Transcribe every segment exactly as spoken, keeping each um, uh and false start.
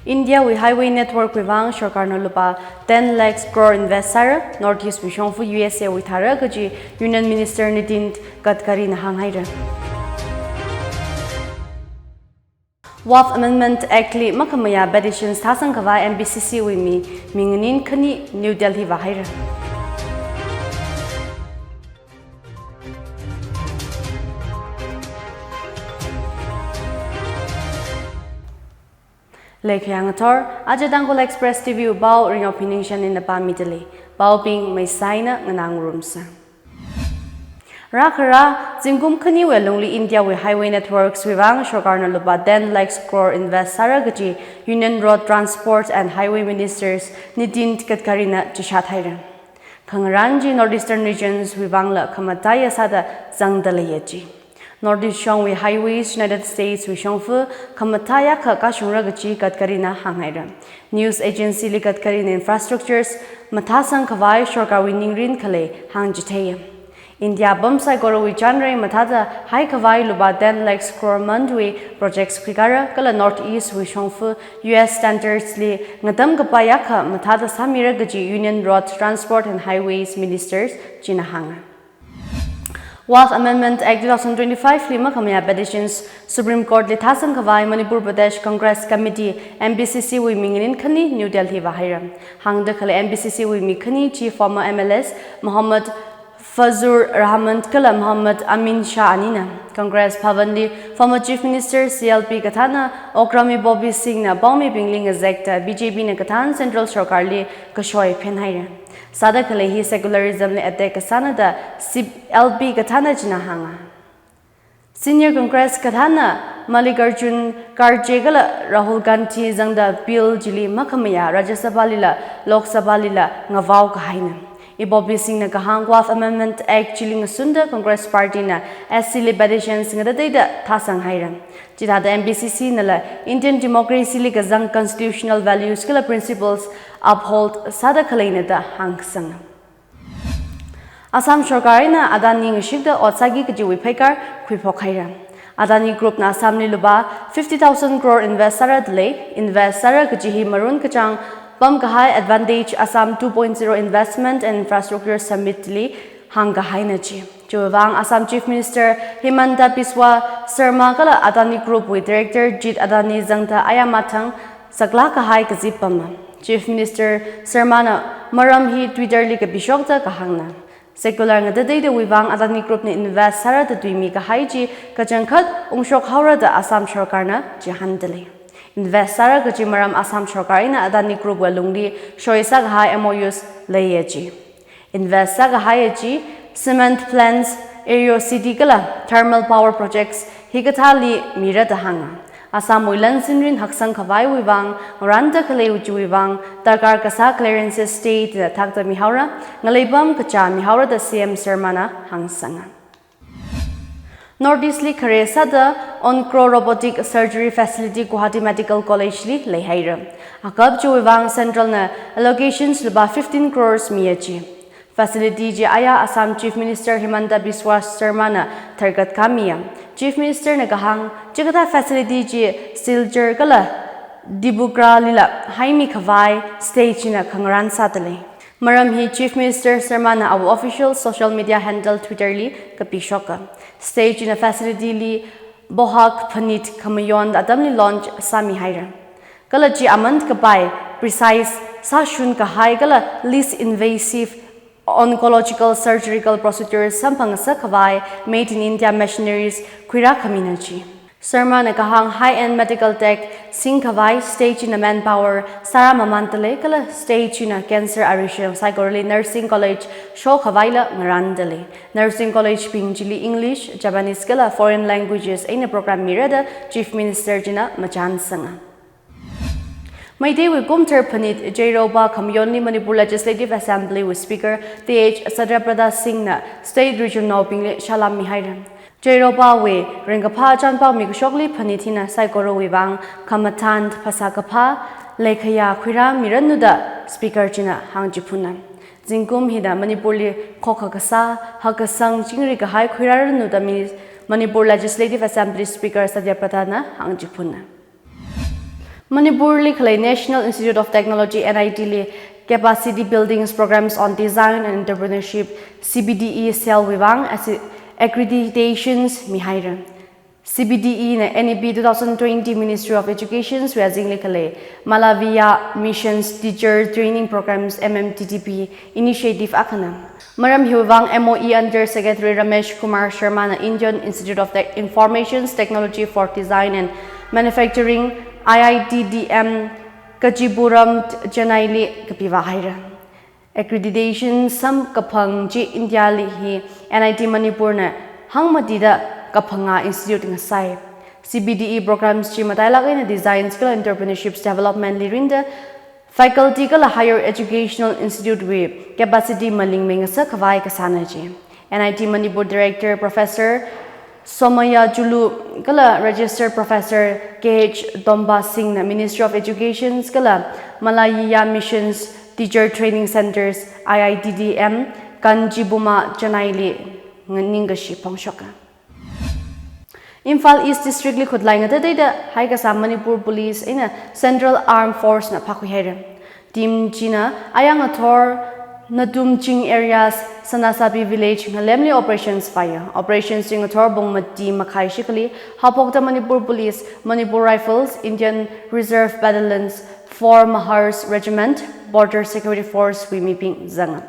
India wui highway network wui vang sarkarna lupā ten lakhs crore invest sāra, North East wui shongfa U S A wui thāra kaji Union Minister Nitin Gadkari na hānghaira. Waqf Amendment Act li makhamayā petitions thāsang khavai M B C C wui mi, mi nganin khani New Delhi vāhaira. Leikhayang athor, aja Tangkhul Express T V wui pao Ringyophi Ningshen na pāmidalei. Paobing meisaina nganā ngarumsa. Rākhara, zingkum khaniwui alungli India wui highway networks wui vang sarkarna lupā ten lakhs crore invest sāra kaji Union Road Transport and Highway Ministers Nitin Gadkari na chishat haira. Khangarān chi North Eastern regions wui vangla khamataiya sāda zangdaleiya chi. North East shongwui highways United States wui shongfa khamataiya akha kashungra kaji Gadkari na hānghaira. News agency li Gadkari na infrastructures mathāsang khavai sarkarwui ningrin khalei hāngchitheiya. India apam saikorawui chānrei mathāda haikhavai lupā ten lakhs crore amount wui projects khuikara kala North East wui shongfa U S standards li ngatam kapaiya akha mathāda sāmira kaji Union Road Transport and Highways Ministers china hānga. Waqf Amendment Act two thousand twenty-five li makhamayā petitions Supreme Court li thāsang khavai Manipur Pradesh Congress Committee, M P C C wui mi nganin khani New Delhi vāhaira. Hāngda khalei M P C C wui mi khani chi former M L As Mohammad Fazlur Rahman kala Mohammad Amin Shah anina. Congress Bhavan li former Chief Minister C L P Gadhana, Okram Ibobi Singh na paomibingli ngazekta B J P na kathān Central sarkarli kashoi phenhaira. Sāda khalei hi secularism li attack kasāna da C L P Gadhana china hānga. Senior Congress gadhana Mallikarjun Kharge kala Rahul Gandhi zangda bill chili makhamayā Rajya Sabha lila Lok Sabha lila ngavao kahaina. Ibobi Singh na kahāng Waqf Amendment Act chili ngasunda Congress Party na S C li petitions ngatateida thāsang haira. Chithāda M P C C nala Indian democracy li kazang constitutional values kala principles uphold sāda khaleina da hāngsanga. Assam sarkar eina Adani ngashikda ot sāki kajiwui pheikar khuiphok haira. Adani Group na Assam li lupā fifty thousand crore invest sāra dalei, invest sāra kaji hi marun kachāng pam kahai Advantage Assam two point zero Investment and Infrastructure Summit li hāngkahaina chi. Chiwui vang Assam Chief Minister Himanta Biswa Sarma kala Adani Group wui Director Jeet Adani zangda aya mathang saklāk kahai kazip pama. Chief Minister Sarma na maram hi Twitter li kapishokta kahāngna. Secular ngatateidawui vang Adani Group na invest sāra da tuimi kahai chi kachangkhat ungshok haora da Assam sarkar na chihān dalei. Invest sāra kaji maram Assam sarkar eina Adani Group wui lungli shoi sākahai M O Us leiya chi. Invest sākahaiya chi, cement plants, Aero City kala thermal power projects hikathāli mira da hānga. Assam wui lan sinrin haksang khavaiwui vang, ngaranda khalei chiwui vang, darkar kasā clearances state na thakta mihaora, ngaleipam kachā mihaora da C M Sarma na hāngsanga. North East li khare sāda one crore robotic surgery facility Guwahati Medical College li leihaira. Akap chiwui vang Central na allocations lupā fifteen crores miya chi. Facility chi aya Assam Chief Minister Himanta Biswa Sarma na tharkat khamiya. Chief Minister na kahāng, chikathā facility chi Silchar kala Dibrugarh lila haimi khavai state china khangarān sādalei. Maram hi Chief Minister Sarma na awui official social media handle Twitter li kapishoka. State china facility li Bohag phanit khamayon atamli launch sāmihaira. Kala chi aman kapai, precise, sāshun kahai kala least invasive oncological surgical procedures samphangasak khavai made in India machineries khuirā khamina chi. Sarma na kahāng high-end medical tech singkhavai state china manpower sāra mamandalei kala state china cancer arishang saikorali nursing college shokhavaila ngarandalei. Nursing college bing chili English, Japanese kala foreign languages eina program mira da Chief Minister china machānsanga. Meiteiwui kumthar phanit Jairopa khamayonli Manipur Legislative Assembly wui Speaker T H Satyabrata Singh na state regionnaobingli salam mihaira. Jairopawui ringkaphā chānpao mikashokli phanit hina saikorawui vang khamathān phasā kaphā, leikhayā khuirā miranu da Speaker china hāngchiphuna. Zingkum hina Manipurli khokha kasā, hakkasang chingri kahai khuirāranu da mi-, Manipur Legislative Assembly Speaker Satyabrata na hāngchiphuna. Manipurli khalei National Institute of Technology, N I T li Capacity Buildings Programs on Design and Entrepreneurship, C B D E cell wui vang assi-, accreditations mihaira. C B D E na N E P two thousand twenty Ministry of Education wui azingli khalei Malavya Missions Teacher Training Programs, M M T T P, initiative akhana. Maram hiwui vang M O E Under Secretary Ramesh Kumar Sharma na Indian Institute of Tech-, Informations Technology for Design and Manufacturing, I I T D M, Kanchipuram, Chennai li kapivā haira. Accreditation samkaphang chi India li hi N I T Manipur na hangmatida kaphangā institute ngasai. C B D E programs chi matailāk eina designs kala entrepreneurships development li ringda faculty kala higher educational institute wui capacity malingmei ngasak khavai kasāna ji. N I T Manipur Director Professor Somaya Chulu kala Registered Professor K H Tomba Singh na Ministry of Education kala Malavya Missions Teacher Training Centres, I I T D M, Kanchipuram, Chennai li nganingkashi phongshoka. Imphal East District li khutlai ngatateida haikasā Manipur Police eina Central Armed Force na phākhui haira. Team china ayā ngathor Natumching areas Sanasabi Village ngalemli operations vāya. Operations chi ngathor pung mati makhai shikhali haophokta Manipur Police, Manipur Rifles, Indian Reserve Battalions, four Mahars Regiment, Border Security Force wui mibing zanga.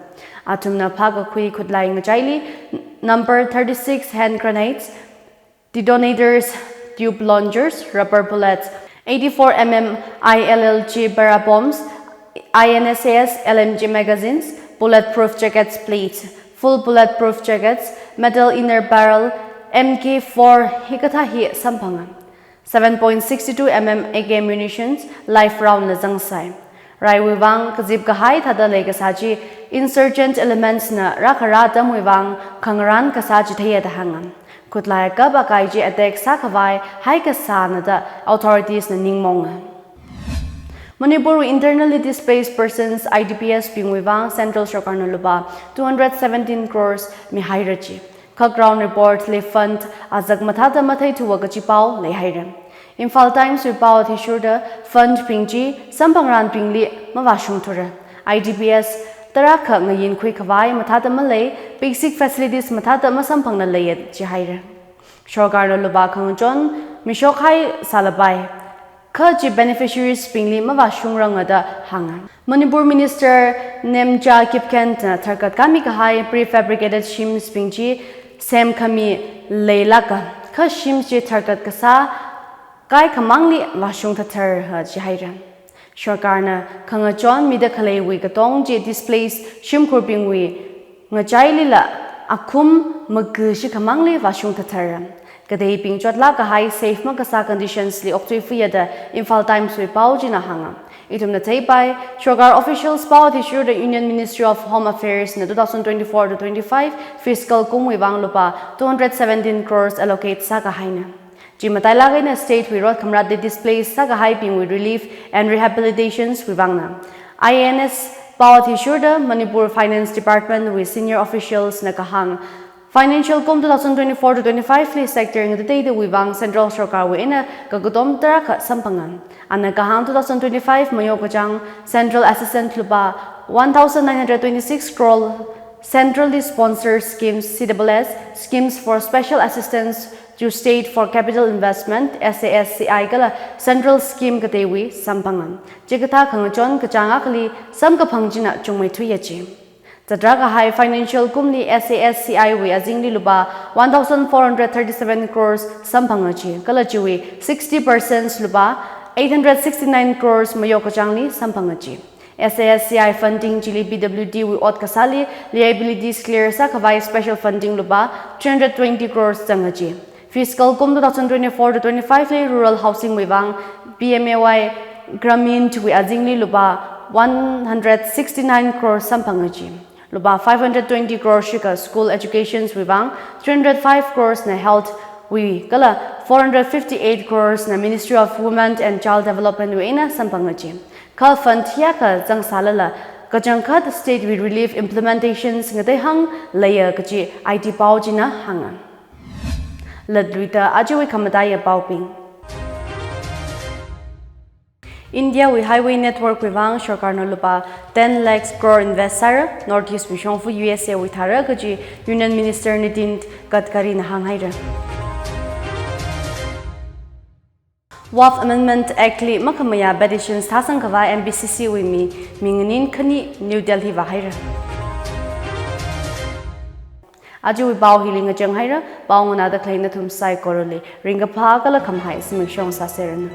Athumna phākakhui khutlai ngachaili number thirty-six hand grenades, detonators, tube launchers, rubber bullets, eighty-four M M I L L G para bombs, I N S A S L M G magazines, bulletproof jackets plates, full bulletproof jackets, metal inner barrel, M K four hikathā hi samphanga. Seven point six two M M A K munitions, live round la zangsai. Raiwui vang kazip kahai thāda leikasā chi insurgent elements na rākharā atamwui vang khangarān kasā chitheiya da hānga. Khutlai kap akai chi attack sākhavai haikasāna da authorities na ningmonga. Manipur wui internally displaced persons, I D Ps bingwui vang Central Sorkarna lupā two hundred seventeen crores mihaira ji. Kha ground report li fund azak mathāda matheithuwa kaji pao leihaira. Imphal Times wui pao athishurda fund bing chi samphangrānbingli mavāshungthura. I D Ps tarākha ngayinkhui khavai mathāda malei, basic facilities mathāda masamphangla leiya jihaira. Sorkarna lupā khangachon mishokhai sālapai. Kha chi beneficiaries bingli mavāshungranga da hānga. Manipur Minister Nemcha Kipgen na tharkat kami kahai prefabricated shims bing chi semkhami leilāka. Kha shims chi tharkat kasā kaikhamangli vāshung thathar ha jihaira. Sorkarna khangachon mida khaleiwui katong chi displaced shimkhurbingwui ngachailila akhum maga shikhamangli vāshung thathar. Kateibing chotlāk kahai safe makasā conditions li okthuifuiya da Imphal Times wui pao china hānga. Ithumna theipai, Sorkar officials pao athishurda Union Ministry of Home Affairs na two thousand twenty-four to twenty-five fiscal kumwui vang lupā two hundred seventeen crores allocate sākahaina. Chi matailāk eina state wui rot khamratli displaced sākahaibingwui relief and rehabilitations wui vangna. I A N S pao athishurda Manipur Finance Department wui senior officials na kahāng, financial kum two thousand twenty-four to twenty-five li sector ngatateitawui vang Central Sorkarwui eina kakatom tarākha samphanga. Ana kahāng two thousand twenty-five mayo kachāng Central Assistance lupā one thousand nine hundred twenty-six crore, centrally sponsored schemes, C S S, schemes for special assistance to state for capital investment, S A S C I kala central scheme kateiwui samphanga. Chikathā khangachon kachāng akhali samkaphang china chungmeithuiya ji. Zatrā kahai financial kumli S A S C I wui azingli lupā one thousand four hundred thirty-seven crores samphanga ji, kala chiwui sixty percent lupā eight hundred sixty-nine crores mayo kachāngli samphanga ji. S A S C I funding chili P W D wui ot kasāli liabilities clear sākhavai special funding lupā three hundred twenty crores zanga ji. Fiscal kum two thousand twenty-four to twenty-five li rural housing wui vang P M A Y Gramin wui azingli lupā one hundred sixty-nine crores samphanga ji. Lupā five hundred twenty crores shikha school education wui vang, three hundred five crores na health wui, kala four hundred fifty-eight crores na Ministry of Women and Child Development wui eina samphanga ji. Kha fund hiyākha zangsālala, kachangkhat state wui relief implementations ngateihang leiya kaji I T pao china hānga. Latluida ajawui khamataiya paobing. India wui highway network wui vang sarkarna lupā ten lakhs crore invest sāra, North East wui shongfa U S A wui thāra kaji Union Minister Nitin Gadkari na hānghaira. Waqf Amendment Act li makhamayā petitions thāsang khavai M B C C wui mi, mi nganin khani New Delhi vāhaira. Ajawui pao hili ngachang haira, pao nganāda khalei nathum saikorali ringkaphā kala khamahai zimiksho sāseranu.